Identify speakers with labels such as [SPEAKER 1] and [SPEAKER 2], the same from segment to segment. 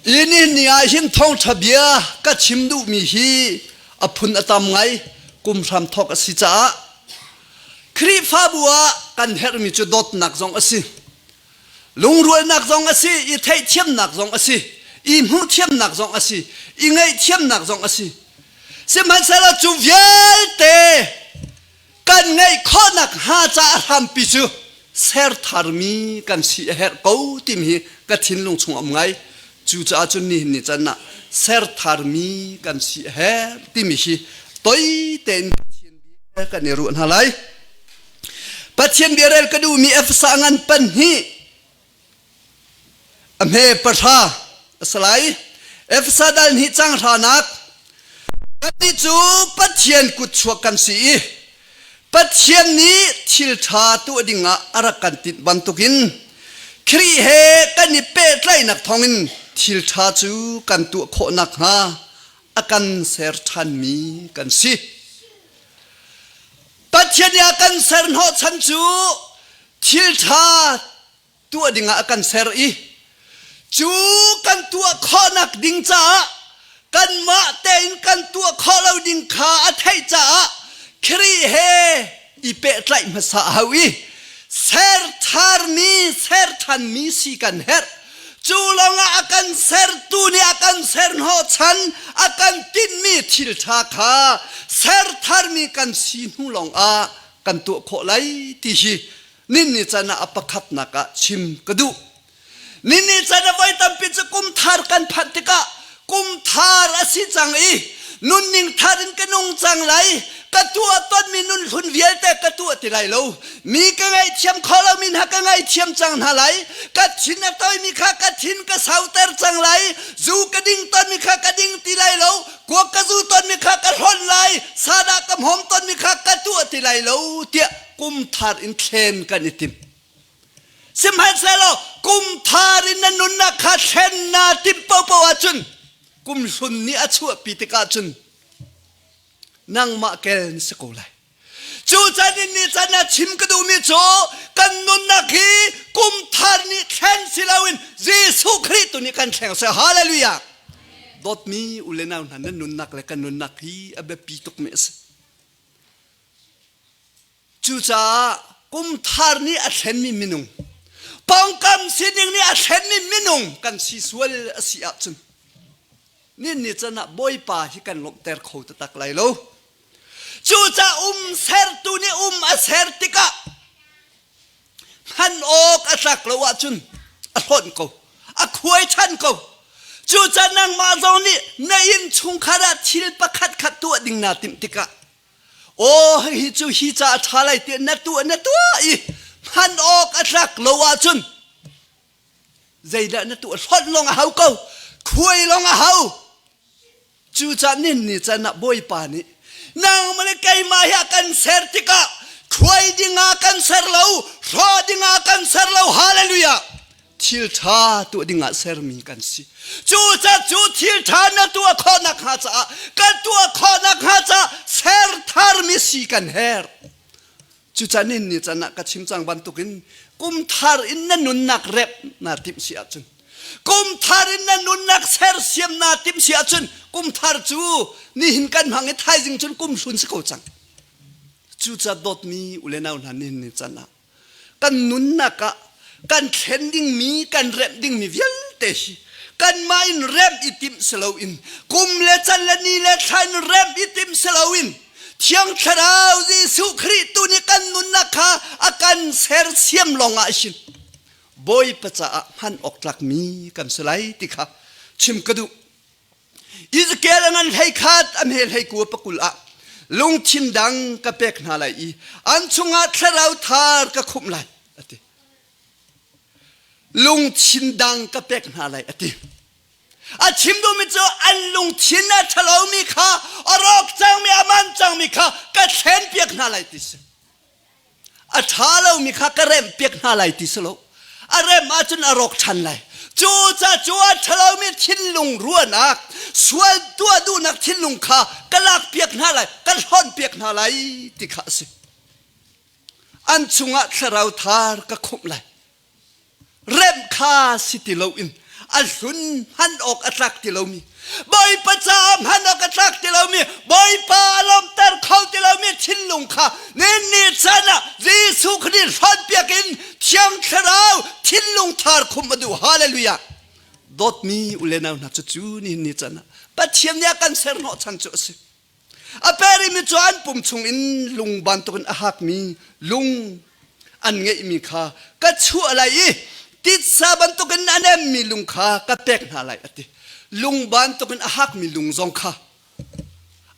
[SPEAKER 1] I ni ni ah hin thawngṭha bia ka chim duhmi hi a phun a tam ngai kum hram thawk a si caah Khrihfabu ah kan herhmi cu dawtnak zong a si. Lungrualnak zong a si, i theihthiamnak zong a si, i hmuhthiamnak zong a si, i ngaihthiamnak zong a si. Sihmanhsehlaw cu vialte kan ngeih khawhnak hnga caah hrampi cu ser tharmi kan si a herh ko timi hi ka thinlung chung um ngai. Cucaah cun nihin ni can ah ser tharmi kan si a herh timi hi toi tein Pathian bia kan i ruah hna lai. Pathian bia rel ka duhmi Efesa ngan pan hi A hme pahra a si lai. Efesa dal hnih cang hranak kannih cu Pathian kutchuak kan si i Pathian nih thil ṭha tuah dingah a rak kan tinh bantukin Khrih he kan i pehtlaihnak thawngin thil ṭha cu kan tuah khawh nakhnga a kan ser ṭhanmi kan si. Pathian nih a kan ser hnawhchan cu thil ṭha tuah dingah a kan ser i cu kan tuah khawhnak ding caah kanmah tein kan tuah khawh lo ding kha a theih caah Khrih he i pehtlaih hmasa a hau i ser tharmi ser thanmi si kan herh cu lawngah a kan sertu nih a kan ser hnawhchan a kan tinhmi thil ṭha kha ser tharmi kan si hnu lawngah kan tuah khawh lai ti hi Ninni can ah a pakhatnak ah chim ka duh. Ninni can ah voi tampi cu kum thar kan phanh tikah kum thar a si cang i nunning thar in ka nung cang lai ka tuah tonmi nun hlun vialte ka tuah ti lai lo mi ka ngaihthiam kho lomi hna ka ngaihthiam cang hna lai ka thin a toimi kha ka thin ka sauter cang lai zu ka ding tonmi kha ka ding ti lai lo kuak ka zu tonmi kha ka hlonh lai sadah ka hmawm tonmi kha ka tuah ti lai lo tiah kum thar in thlen kan i tim. Sihmanhsehlaw kum thar in na nunnak kha thlen naa timh paohpaoh ahcun kum hlun nih a chuahpi tikah cun nangmah kel na si ko lai. Cu can in ni can ah chim ka duhmi cu kan nunnak hi kum thar nih thlen si loin Jesuh Khrih tu nih kan thleng seh. Hallelujah! Dawtmi u le nau hna nan nunnak le kan nunnak hi a biapi tukmi a si. Cucaah kum thar nih a thlenmi minung, pawngkam sining nih a thlenmi minung kan si sual a si ahcun ninni can ah Bawipa hi kan lawmhter kho taktak lai lo. Cucaah um sertu nih um a ser tikah hman awk a tlak lo ahcun a hlonh ko, a khuai ṭhan ko. Cucaah nangmah zong nih na innchungkhar ah thil pakhat khat tuah ding naa timh tikah aw hi cu hi ca a ṭha lai tiah na tuah na tuah i hman awk a tlak lo ahcun zeidah na tuah hlonh lawng a hau ko khuai lawng a hau cucaah nin ni can ah bawipa nih nangmah le keimah hi a kan ser tikah khuai dingah kan ser lo hrawh dingah kan ser lo hallelujah thil ṭha tuah dingah sermi kan si. Cucaah cu thil ṭha na tuah khawh nakhnga caah kan tuah khawh nakhnga caah ser tharmi si kan herh. Cucaah nin ni can ah ka chim cang bantukin kum thar in na nunnak rep naa timh si ahcun kum thar in na nunnak sersiam naa timh si ahcun kum thar cu nihin kan hmang i thaizing cun kum hlun si ko cang. Cucaah dawtmi u le nau hna nihin ni can ah kan nunnak ah kan thlen dingmi kan remh dingmi vialte hi kanmah in remh i timh si loin kum le can le ni le thla in remh i timh si loin Thiang Thlarau Jesuh Khrih tu nih kan nunnak kha a kan sersiam lawngah hin Bawipa caah hman awk tlakmi kan si lai ti kha chim ka duh. Ezekiel a ngan 11 a hme 19 pakul ah lungthin dang ka pek hna lai i an chungah thlarau thar ka khumh lai a ti. Lungthin dang ka pek hna lai a ti. A chim duhmi cu an lungthin a ṭhalomi kha a rawk cangmi a man cangmi kha ka thlen piak hna lai ti si. A ṭha lomi kha ka remh piak hna lai ti si lo. A remh ahcun a rawk ṭhan lai. Cu ca cu a ṭhalomi thinlung ruahnak, sual tuah duhnak thinlung kha ka lak piak hna lai, ka hlonh piak hna lai ti kha a si. An chungah thlarau thar ka khumh lai. Remh kha si ti loin. a hlun hman awk a tlak ti lomi Bawipa caah hman awk a tlak ti lomi Bawipa a lawmhter kho ti lomi thinlung kha ni chan ah Jesuh Khrih hrawnpiak in Thiang Thlarau thinlung thar khum a duh. Hallelujah. Dawtmi u le nau hna cu cu nihin ni chan ah Pathian nih a kan ser hnawh chan cu a si. A perimi cu an pum chungin lung bantukin a hakmi lung an ngeihmi kha ka chuah lai i titsa bantukin a nemmi lung kha ka pek hna lai a ti. Lung bantukin a hakmi lung zong kha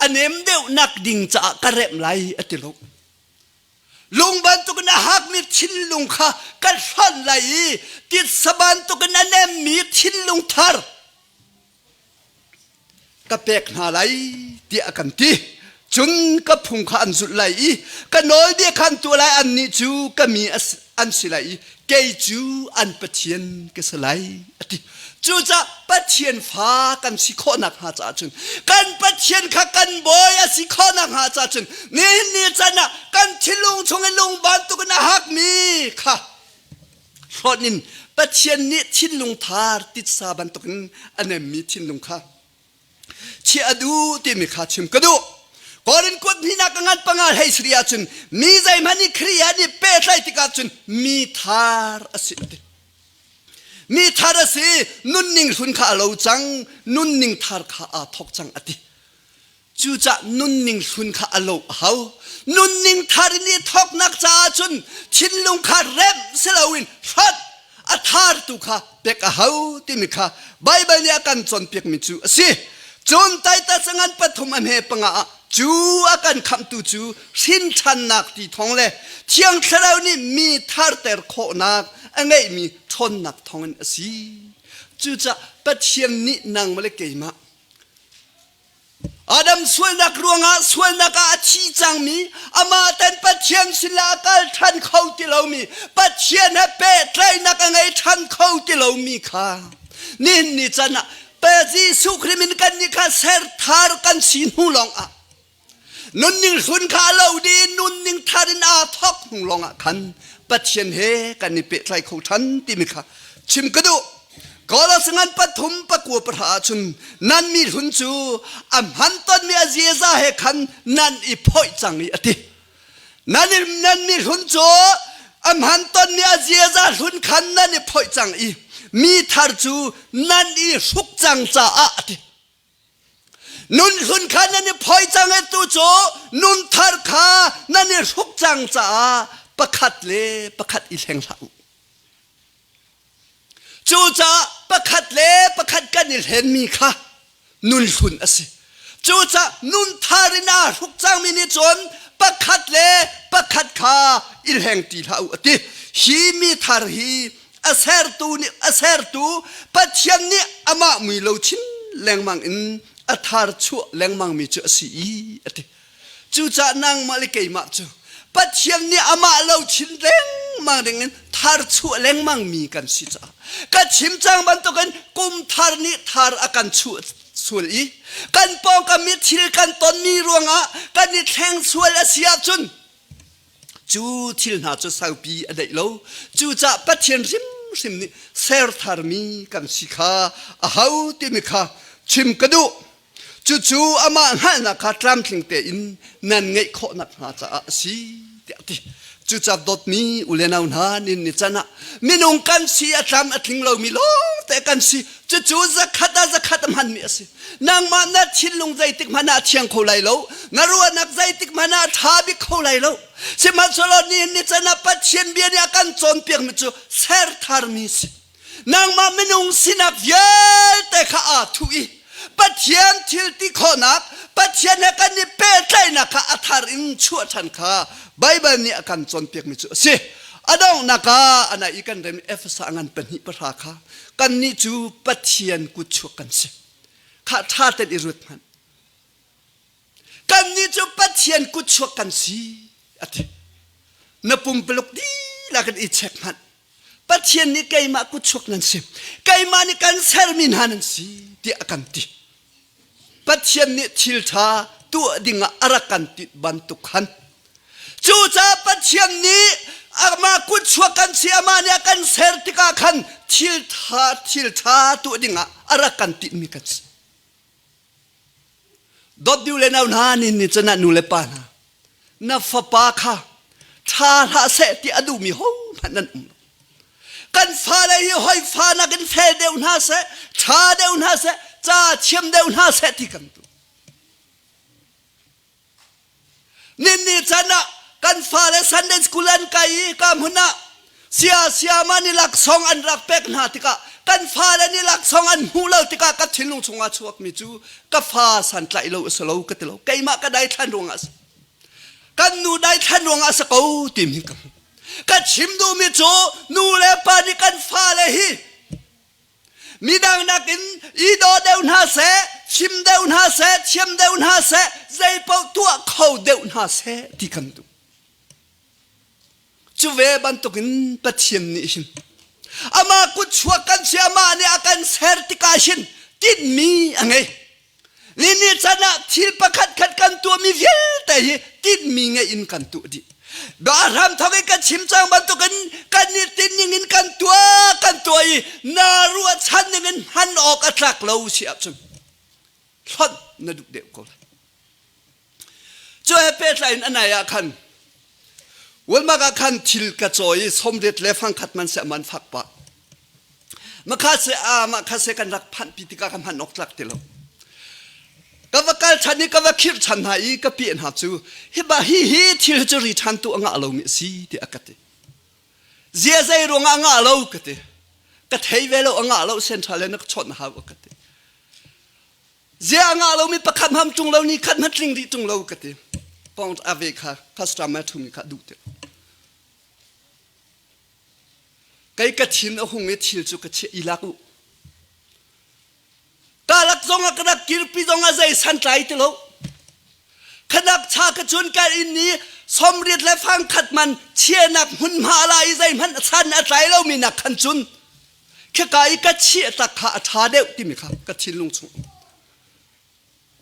[SPEAKER 1] a nem deuhnak ding caah ka remh lai a ti lo. Lung bantukin a hakmi thinlung kha ka hlonh lai i titsa bantukin a nemmi thinlung thar ka pek hna lai tiah a kan ti. Cun ka phung kha an zulh lai i ka nawlbia kha an tuah lai annih cu ka mi an si lai i kei cu an Pathian ka si lai a ti. Cucaah Pathian fa kan si khawhnak hnga caah cun kan Pathian kha kan bawi a si khawhnak hnga caah cun nihin ni can ah kan thinlung chung i lung bantukin a hakmi kha Hlawt in Pathian nih thinlung thar titsa bantukin a nemmi thinlung kha chiah a duh timi kha chim ka duh. Korin kut hninak a ngan panga hlei sri ahcun mi zeihmanh nih Khrih he nih pehtlaih tikah cun mi thar a si ti. Mi thar a si, nunning hlun kha a lo cang, nunning thar kha aa thawk cang a ti. Cucah nunning hlun kha a lo a hau. Nunning thar in i thawknak caah cun thinlung kha remh si loin hrat a thar tu kha pek a hau timi kha Baibal nih a kan cawnpiakmi cu a si. Cun Titus a ngan pathum a hme panga ah cu a kan khamhtu cu hrinṭhannak ti thawng le Thiang Thlarau nih mi tharter khawhnak a ngeihmi ṭhawnnak thawngin a si. Cucaah Pathian nih nangmah le keimah Adam sualnak ruangah sualnak ah a thi cangmi amah ten Pathian sinah a kal ṭhan kho ti lomi Pathian he pehtlaihnak a ngei ṭhan kho ti lomi kha nihin ni can ah Jesuh Khrih min kan nih kha ser thar kan si hnu lawngah nunning hlun kha a lo dih nunning thar in aa thawk hnu lawngah khan Pathian he kan i pehtlai kho ṭhan timi kha chim ka duh. Kolosi ngan pathum pakua pahra ahcun nan mi hlun cu a hman tonmi a ziaza he khan nan i phoih cang i a ti. Nan, nan mi hlun cu a hman tonmi a ziaza hlun khan nan i phoih cang i mi thar cu nan i hruk cang caah a ti. Nun hlun kha nan i phoi cang i tu cu nun thar kha nan i hruk cang caah pakhat le pakhat i hleng hlah u. Cucaah pakhat le pakhat kan i hlenmi kha nun hlun a si. Cucaah nun thar in aa hruk cangmi nih cun pakhat le pakhat kha i hleng ti hlah u a ti. Hi mi thar hi a sertu nih a sertu Pathian nih amah mui lo chin lengmang in a thar chuah lengmangmi cu a si i a ti. Cucaah nangmah le keimah cu Pathian nih amah lo chin lengmang dingin thar chuah lengmang mi kan si caah ka chim cang bantukin kum thar nih thar a kan chuah sual i kan pawngkam i thil kan tonmi ruangah kan i thleng sual a si ahcun cu thil hna cu saupi a daih lo. Cucaah Pathian hrimhrim nih ser tharmi kan si kha a ho timi kha chim ka duh. Cucu amah hngalhnak kha tlamtling tein nan ngeih khawh nakhnga caah a si tiah a ti. Cucaah dawtmi u le nau hna nin ni can ah minung kan si a tlam a tling lomi lawngte kan si. Cucu zakhat ah zakhat a hmanmi a si. Nangmah na thinlung zeitik hmanh ah a thiang kho lai lo. Na ruahnak zeitik hmanh ah a ṭha bik kho lai lo. Sihmanhsehlaw nihin ni can ah Pathian bia nih a kan cawnpiakmi cu ser tharmi si. Nangmah minung sinak vialte kha aa thuh i Pathian thil ti khawhnak, Pathian he kan i pehtlaihnak kha a thar in chuah ṭhan kha Baibal nih a kan cawnpiakmi cu a si. A donghnak ah ana i kan rem Efesa ngan pahnih pahra kha kannih cu Pathian kutchuak kan si. Kha ṭha tein i ruat hmanh. Kannih cu Pathian kutchuak kan si a ti. Na pumpaluk dihlak in i check hmanh. Pathian nih keimah kutchuak nan si. Keimah nih kan sermi hna nan si tiah a kan ti. Pathian nih thil ṭha tuah dingah a rak kan ti bantuk khan. Cucaah Pathian nih Amah kutchuak kan si amah nih a kan ser tikah khan thil tha thil tha tuah dingah a rak kan tinhmi kan si. Dawt du le nau hna nin ni cun ah nu le pa hna na fapa kha ṭha hlah seh ti a duhmi hohmanh nan um lo. Kan fale hi hoi fa nakin fel deuh hna seh, ṭha deuh hna seh, ca thiam deuh hna seh ti kan duh. Ninni can ah kan fale Sunday school an kai i ka hmun ah sia siama ni laksawng an rak pek hna tikah kan fale ni laksawng an hmuh lo tikah ka thinlung chungah chuakmi cu ka fa santlaih lo a si lo ka ti lo keimah ka daithlan ruangah a si kan nu daithlan ruangah a si ko timi ka hmuh ka chim duhmi cu nu le pa nih kan fale hi Midang nakin i daw deuh hna seh, chim deuh hna seh, thiam deuh hna seh, zeipaoh tuah kho deuh hna seh ti kan duh. Cu ve bantukin Pathian nih hin amah kutchuak kan si amah nih a kan ser tikah hin tinhmi a ngei. Ni chan ah thil pakhat khat kan tuahmi vialte hi tinhmi ngeih in kan tuah dih. Hram thawk in kan chim cang bantukin kan i tinhning in kan tuah kan tuah i na ruahchan ning in hman awk a tlak lo si ahcun hlonh na duh deuh ko lai. Cu he pehtlai in a nai ah khan Walmark ah khan thil ka cawi i sawmriat le fangkhat man seh man fak pah. Makha se a makha se kan rak phanh pi tikah ka hman awk tlak ti lo. Ka va kal ṭhan i ka va khirh ṭhan hna i ka piah hna cu hi ba hi hi thil cu ri ṭhan tu a ngah lomi a si tiah a ka ti. Zia zei ruangah a ngah lo ka ti. Ka thei ve lo a ngah lo central in na ka chawnh hau a ka ti. Zia a ngah lomi pakhat hmam ṭung lo ni khat hmanh tling dih ṭung lo ka ti. Pong a ve kha customer thumi kha duh ti. Kei ka thin a hung i thil cu ka chiah i lak u. Ka lak zong ah ka rak kirpi zong ah zei santlai ti lo. Khanak cha ka cun ka inn i somriat le fang khat man chiahnak hmunhma la i zeihmanh san a tlai lomi nak khan cun khika i ka chiah tak kha a ṭha deuh timi kha ka thinlung chung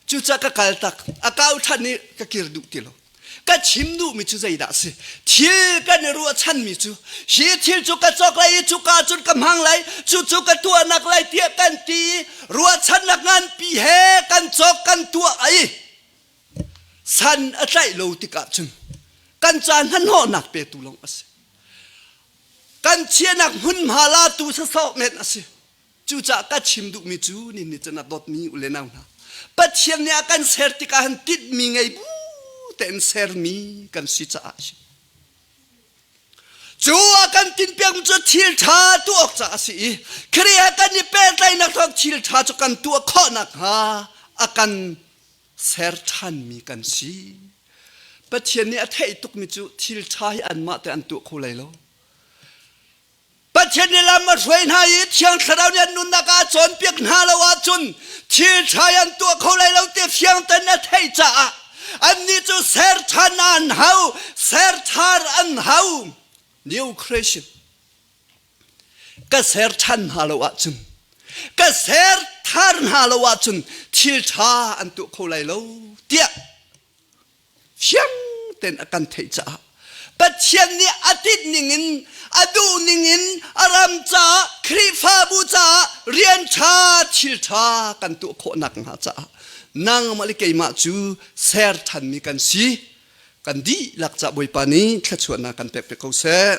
[SPEAKER 1] cucaah ka kal tak a kau ṭhan i ka kir duh ti lo ka chim duhmi cu zeidah a si thil kan i ruahchanmi cu hi thil cu ka cawk lai i cuka cun ka hmang lai cucu ka tuahnak lai tiah kan ti i ruahchannak nganpi he kan cawk kan tuah ai san a tlaih lo tikah cun kan ca hnahnawhnak petu lawng a si Kan chiahnak hmunhma latu sasawh men a si. Cucaah ka chim duhmi cu ni ni cun a dawtmi u le nau hna. Pathian nih a kan ser tikah hin tinhmi ngei bu tein sermi kan si caah a si. Cu a kan tinhpiakmi cu thil ṭha tuah awk caah a si i Khrih he kan i pehtlaihnak thawng thil ṭha cu kan tuah khawh nakhnga a kan ser ṭhanmi kan si. Pathian nih a theih tukmi cu thil ṭha hi anmah te an tuah kho lai lo. Pathian nih lam a hruai hna i Thiang Thlarau nih an nunnak ah a cawnpiak hna lo ahcun thil ṭha hi an tuah kho lai lo ti fiang tein a theih caah annih cu ser ṭhan an hau, ser thar an hau. New creation. Ka ser ṭhan hna lo ahcun ka ser thar hna lo ahcun thil ṭha an tuah kho lai lo tiah fiang tein a kan theih caah Pathian nih a tinh ningin a duh ningin a ram caah Khrihfabu caah rian ṭha thil ṭha kan tuah khawh nakhnga caah nangmah le keimah cu ser ṭhanmi kan si kan dihlak caah Bawipa nih thluachuahnak kan pek pe ko seh.